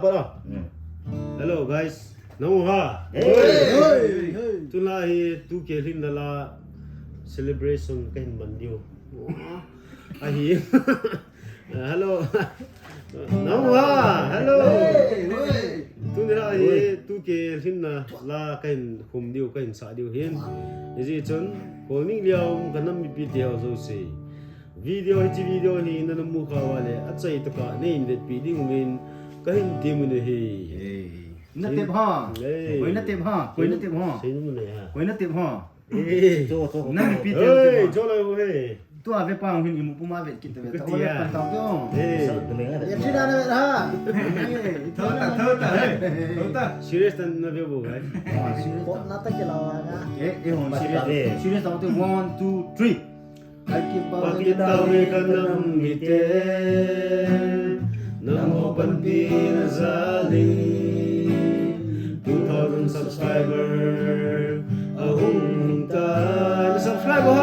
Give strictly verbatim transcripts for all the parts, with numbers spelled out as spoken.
Hello guys. Nau ha. Hey. Tuna hi two K lhinna la celebration kahin man diu. Ahi. Hello. Nau ha. Hello. Tuna hi two K lhinna la kahin khum diu, kahin sah diu hin. Hijeh chun, Kolning Liao kanam mipi teu jouse. Video hi, hiche video hi nana mu kha uva le, achai tokah neihin vetpi ding uvin kahin temun ahi. Natep ha. Koi natep ha. Koi natep ha. Koi natep ha. Namipi teu. Tua ve pa hin imu puma vet kit ve. Tua ve pan tau teu. Serious tan na ve bo, guys. Pot na ta ke la wa ga. Eh, eh, serious. Serious tau teu. One, two, three. Pakitauve kanam mite, nangho panpina jal in, two thousand subscriber ahung tai. Subscribe ho.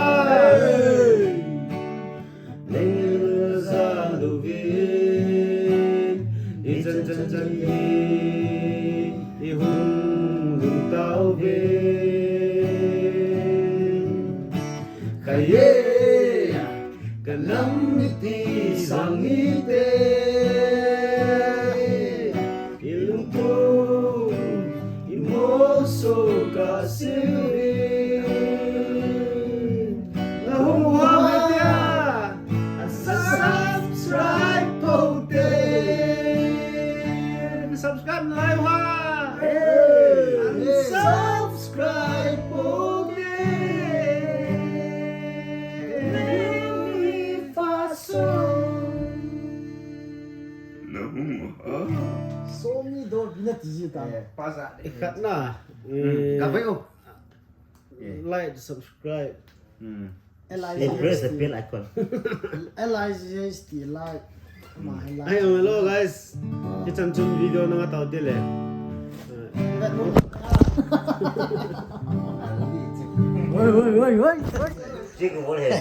Nangho jal uvin, ichan chan chan in, ihung lhung tauve. Khaye, kanam mite jong ite, ilungthim, imoso kasei uvin. Nahung uva mai tia, subscribe pou te. Subscribe nalai uva. Hey. Subscribe pou te. Nahung uva. Somi do bina tiji ta. Eh, paza. Ikhat na. Hmm. Eh. Kavai o. Eh. Like, subscribe. Hmm. L I G H T. And press the bell icon. L I G H T, like. Ai, hello guys. Hichan chun video nanga tau te le. Oi, oi, oi, oi, oi. Chik bol he.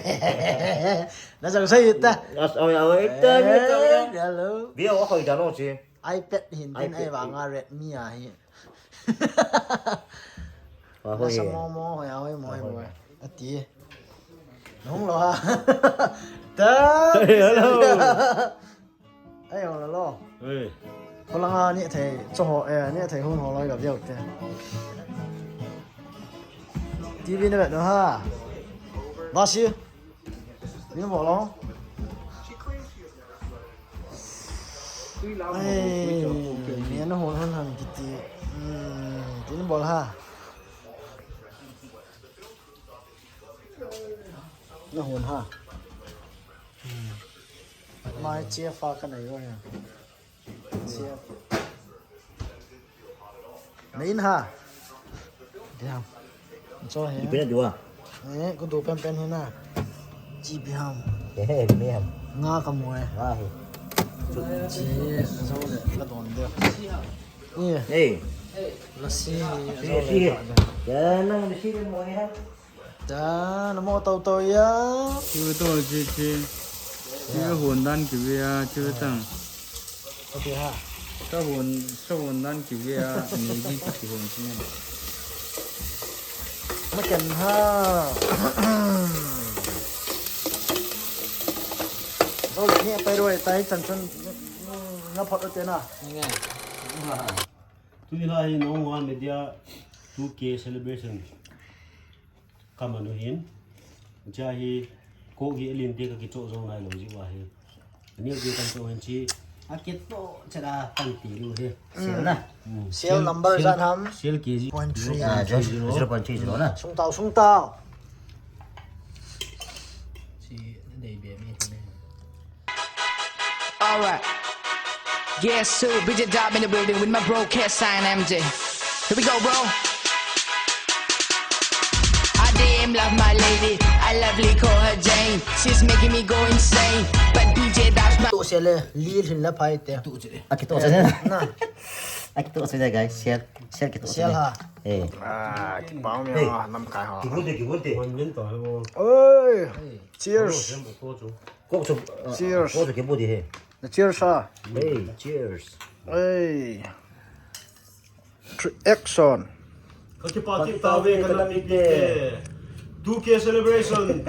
Na jang sai ta. As, oi, oi, ta, ta. Hello. Video ko khoi da no chi. iPad hin tin ai vanga Redmi a hi. Wa hoi. Nasa mo mo hoi a hoi mo hoi mo. Ati. Nung lo ha. Ta. Hey, hello. Ai, hello. Hey. Kolanga ni thei cho ho, eh, ni thei hun ho loi ga viau te. T V na vet no ha. Basi. Tin bol lo. Ai, ni na hon hon han kiti. Hmm, tin bol ha. Na hon ha. Hmm. Mai chia fa ka nai ro ya. Chia. Nei in ha. Biham. Cho he. Ipi na diu a? Eh, ko do pen pen hi na. Chi biham. Eh, biham. Nga ka mo e. Nga hi. Chi, so le, ka don de. Ni. Hey. Lasi, si, so si. Le, ka de. Ya, nang lasi le mo e ha. Da, na mo tau tau ya. Kive tau chi chi. Kive hon dan kive a, kive tang. Okay ha. Sa hon, sa hon dan kive a, ni di kive hon chi. Ma ken ha. Dol ni pai roi tai chan chun na phot te na. Nge. Tuni la hi Nongwan Media two K celebration. Ka manu hin. Cha hi ko gi elin te ka kicho jong nai lo ji wa hi. Ani gi kan to hin chi. A kicho cha da kan ti lu hi. Sel na. Hmm. Sel number zan ham? Sel K G. Point three. Ah, zero point three zero na. Sung tau, sung tau. Chi dei be mi. Alright. Guess who? B J Dub in the building with my bro Cass and M J. Here we go, bro. I damn love my lady. I lovely call her Jane. She's making me go insane. But B J Dub's my. To sele, lil hin la phai te. To sele. Aki to sele. Na. Aki to sele, guys. Share, share ki to sele. Share ha. Eh. Ah, ki pao mi ha, nam kai ha. Ki bunte, ki bunte. Oi. Cheers. Ko chu, uh, cheers. Ko chu kibu di he. Na cheers ha. Hey, cheers. Ei. Three, action. Ka kipah kit tauve ka nam mite. Two K celebration.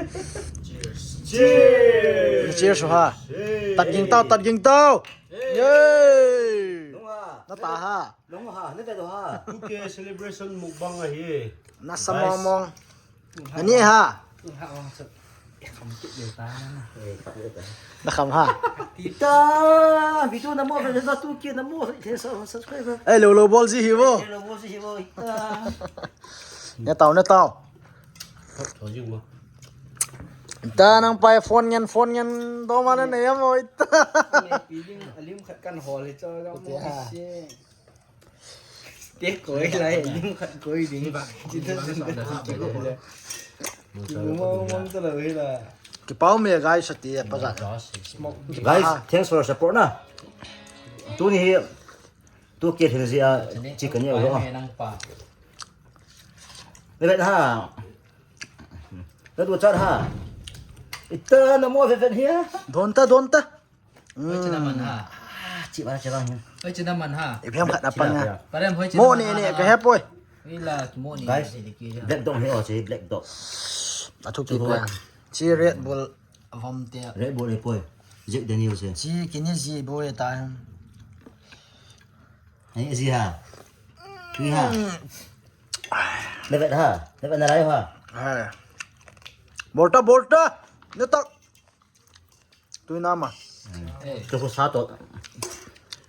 Cheers. Cheers. Cheers ha. Hey. Tat ging tau, tat ging tau. Hey. Yay. Long ha. Na ta ha. Long ha, na ta ha. Two K celebration mukbang ahi. Na sa mong mong. Ani ha. Na kham ha. Ita, video na mo, video na two K na mo, subscriber. Ei, lo lo bol ji hi vo. Lo bol ji hi vo, ita. Ne tau, ne tau. Ita nang pai phone ngen, phone ngen, do ma na ne mo ita. Alim khat kan hol hi cho, jong mo si. Te koi lai, lim khat koi ding. Chita chita chita koi lai. Mong mong ta lai la. Kipau me guys, ati pa ja. Guys, thanks for support na. Tuni hi two K thil ji a chi ka ni lo. Vet ha. Vet u chat ha. Ita na mo vet vet hi. Don ta, don ta. Hoi china man ha. Chi ba chi ba hi. Hoi china man ha. Ipi ham khat na pan nga. Parem hoi china. Mo ni ni ka he poi. Ila mo ni. Guys, black dog hi o chi black dog. A thu ki pa. Chi Red Bull avom te. Red Bull e poi. Jack Daniel se. Chi kini ji bo e ta. Ei ji ha. Ni ha. Levet ha. Levet na lai ha. Hai. Bolta, bolta. Ne tak. Tui nama. Chu ko sa to.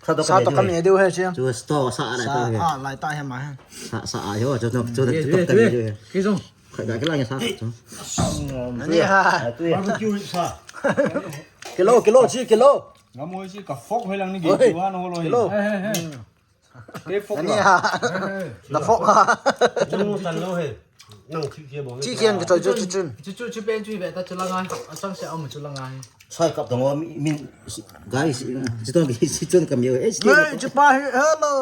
Sa to. Sa to kami diu he siam. Chu sto sa a lai ta he. Ah, lai ta he ma he. Sa sa a yo chu to chu to to kami diu he. Ki song. Kha da kila sa chu. Ani ha. Barbecue sa. Kilo, kilo, chi kilo. Ngam hoi si ka fork hoi lang ni ge. Oi. Chu han hol hoi. Kilo. He he he. Ke fork. Ani ha. Na fork ha. Chu tan lo he. Nang chi ke bo. Chi kian ke choi chu chu chun. Chu chu chu pen chu ve ta chu la ngai. A sang se am chu la ngai. Sai kap dong mi, mi guys, chi ton ki chi ton kam yo. Eh, chi pa hi hello.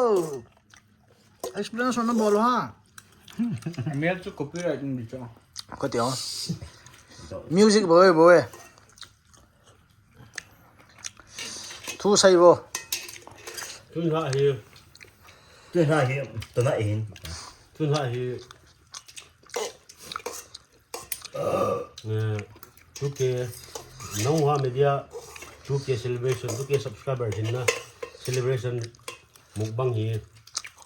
Explanation na bol ha. Amel chu copyright ni cho. Ko ti o. Music boy boy. Thu sai vo. Tun ha hi. Tun ha hi. Tun ha hin. Tun ha hi. Eh, two K. Nong ha media. Two K celebration. Two K subscriber hin na. Celebration mukbang hi.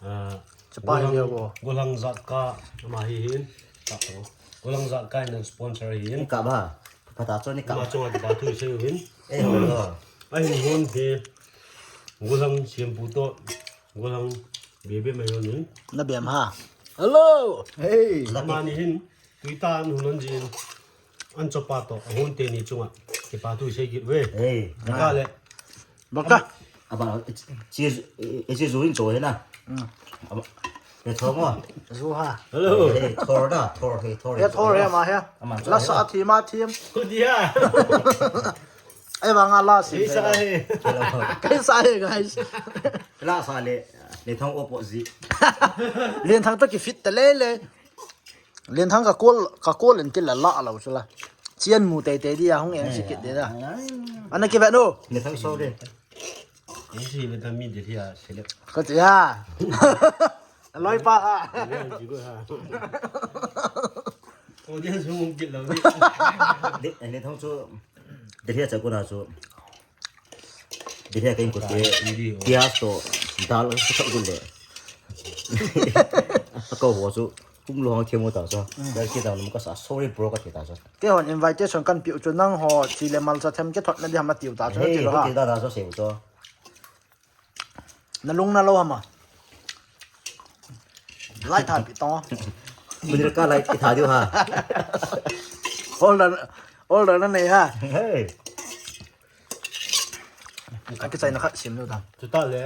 Ah, Chapa hi Golang, ya bo. Golang Zatka ama hi hin. Ka to. Golang Zatka in sponsor hin. Ka ba. Pata cho ni ka. Ma chunga ba tu se hin. Eh, ho lo. A hin hon hi. Golang siampu to. Golang bebe mai hon hin. Na bem ha. Hello. Hey. Ama ni hin. Twitter an hun an jin. An chopa to. A hon te ni chunga. Kipa tu se kit ve. Hey. Ka le. Baka. Aba, chi, chi zu in cho he na. Mm. Aba, he thor mo. Zu ha. Hello. He thor da, thor he, thor he. He thor he ma he. Ama la cho sa he. Thi ma thi. Ko dia. Ai ba nga la si. Kaisa he. Kaisa he, guys. La sa le. Le thong opposite. Len thang to ki fit ta le le. Len thang ka kol, ka kol en til la la lo chu la. Chian mu tei tei dia hung en si kit de da. Ana ki ve no. Len thang so de. Isi ve ta mi de thia select. Ko ti ha. Loi pa ha. Ji go ha. Audience hung kit lo ni. Len thang chu de thia cha ko na chu. Delhi a ka in kut te, piaz to dal ka thok dul le. Ka ho chu kum lo hang thiam ta chu. Dal ki dal ka sa, sorry bro ka ti ta chu. Kei hon invitation kan piu chu nang ho chi le mal cha them ke thot na di hama tiu ta chu. Hey, ti lo ha. Ti da da chu se chu. Na lung na lo hama. Lai tha pi to. Munir ka lai ki tha diu ha. Order, order na nei ha. Hey. Ka kichai na khat sim diu ta. Chuta le.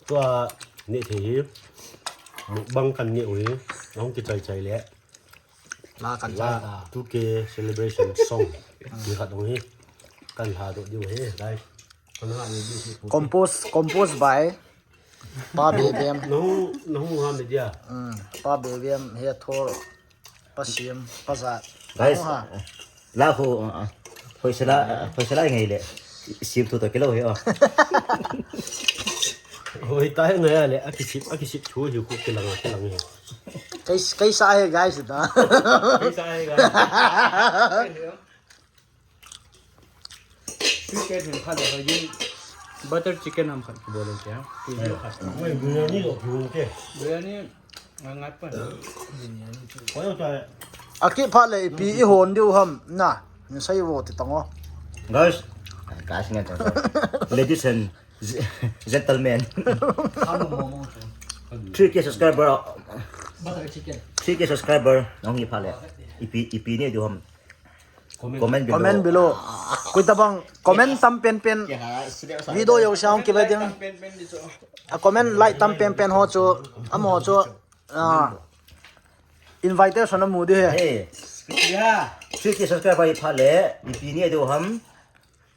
Tua ni thei hi. Mukbang kan ni u hi. Nong kichai chai le. La kan la cha ta. Two K celebration song. Ni khat dong hi. Kan ha do diu hi, guys. Kan ha ni diu hi. Compose, compose by Pa Bevem. Nong, nong ha media. Mm, Pa Bevem, he thor, Pa Sim, Pa Za. Guys, nong ha. La khu, uh, uh, hoi sela, uh, hoi sela ngai le. Sim tu to kilo he, oh. Hoi tai ngai a le, a kisip, a kisip thu hi khu kilang a, kilang hi. Kei, kei sa he guys ta. Kei sa he guys. Sweet ke thun khat le hoi din. Butter chicken ham khat bol le kya. Oi, biryani lo thu ke. Biryani. Ngat pa. Koi ta. Aki pha le ipi i hon diu ham na. Ni sai vo ti tango. Guys. Guys ngai ta. Ladies and ge- gentlemen. Three K subscriber. Butter chicken. Three K subscriber. Nong hi pha le. Ipi, ipi ni diu ham. Comment below. Comment below. Koi tabang comment tam pen pen. Video yo siang ki ba ding. A comment like tam pen pen ho chu. Amo chu. Ah. Invitation amu di he. Hey. Three K subscriber hi pha le. Ipi ni diu ham.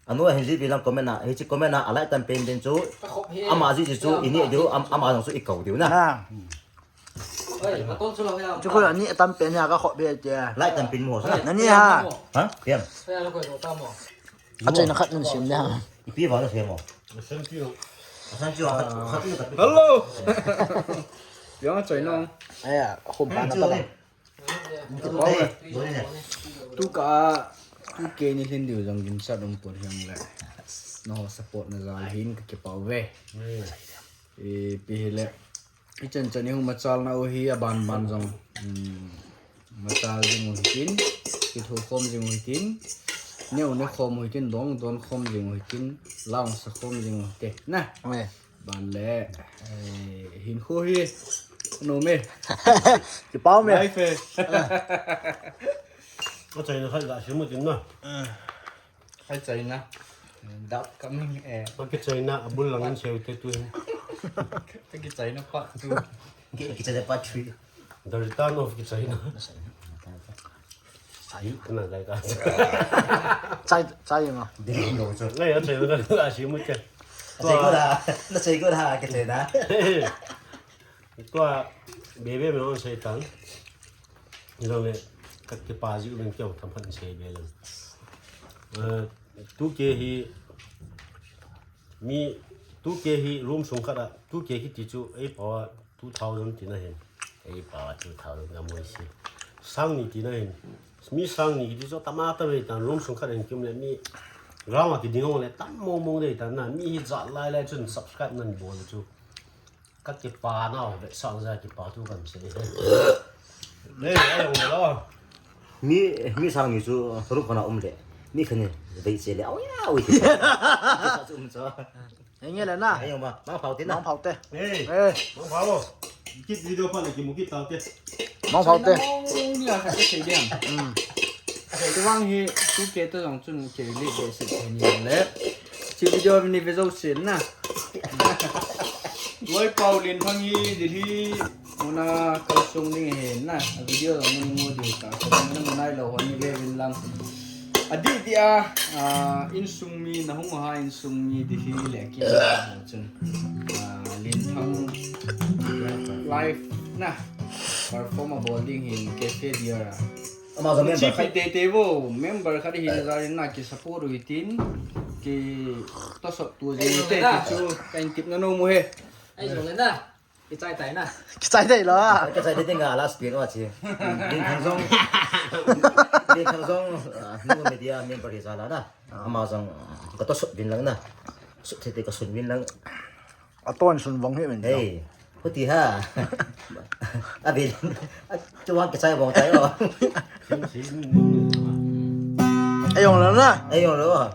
Anu a hin ji bilang comment na. Hichi comment na a like tam pen pen chu. Ama ji ji chu ini diu am, ama jong chu i kau diu na. Na. Oi, atol chu lo ya. Chu ko ani tam pen ya ka kho be che. Lai tam pen mo sa. Nani ha. Ha? Piam. Oi, alo ko to ta mo. A chai na khat nun sim de ha. Ipi ba na sim mo. Asan chu. Asan chu khat khat ni khat. Hello. Yang a chai no. Aya, khum pa na ta ba. Tu ka, tu ke ni hin diu jong gin sa dong por hiang le. No support na ja hin ka ke pau ve. E, pi hi le. I chan chan i hung machal na u hi a ban ban jong. Hmm, machal jing u hitin, kithu khom jing u hitin, neu ne khom u hitin, dong don khom jing u hitin, laung sa khom jing u te. Na. Oi. Ban le, eh, hin khu hi. No me. Ki pau me. Life eh. Ko chai na khai ga shi mu tin na. Hai China. Dap coming eh. Ba ki China, a bul lang in seu te tu. Ba ki China part two. Ki, ki China part three. The Return of ki China. Sai. Kana dai ka. Chai, chai ma. Dili no so. Ngai a China ka, a shi mu ke. Sai ko da. Na sai ko da ki China. Tua bebe me on sei tan. Ilong le ka kipa ji u ben keu tam phan sei be le. Eh, two K hi mi two K hi room sung khat a two K kiti chu ei pa two thousand tina hin. Ei pa two thousand na moi si. Sang ni tina hin. Mi sang ni kiti chu tama ta ve tan room sung khat hin kim le mi. Rama ki ding le tam mong mong de tan na mi hi jat lai lai chun subscribe nan bol chu. Ka kipa nau ve sang ja kipa thu kan sei. Nei, ai ong lo. Mi, mi sang ni chu room khana um le. Mi khani ve che le. Au ya, ui. Sa chu um cha. Henge le na. Ai ong ma, mang phau te na. Mang phau te. Ei. Eh. Mang phau. Kit video pa le ki mu kit tau te. Mang phau te. Ni a ka sei diam. Hmm. Ka sei te wang hi two K to jong chun ke le be se ni le. Chi video ni ve jo sin na. Loi pau lin phang hi Delhi muna kal sung ding he na. A video lo mun mo diu ta. Ko na mun nai lo hon ni ve vin lang. A di di a, a, insung mi na hung ha insung mi Delhi le ki chun. A, lin phang live na. Perform a bol ding hin cafe dia. Ama jong member khat. Chi pi te te vo, member khat hi na jarin na ki support u hitin, ki to sop tu jing te ki chu, ka in tip na no mu he. Ai jong le na. Ki chai tai na. Ki chai tai lo. Ki chai tai ding a last pin wa chi. Din thang jong. Din thang jong, ah, nu media member hi jala na. Ama jong, ah, ka to sop din lang na. Sop te te ka sun din lang. A ton sun vong hi men. Hey. Huti ha. A bil. A chuang ke sai vong sai o. Ei ong lo na. Ei ong lo.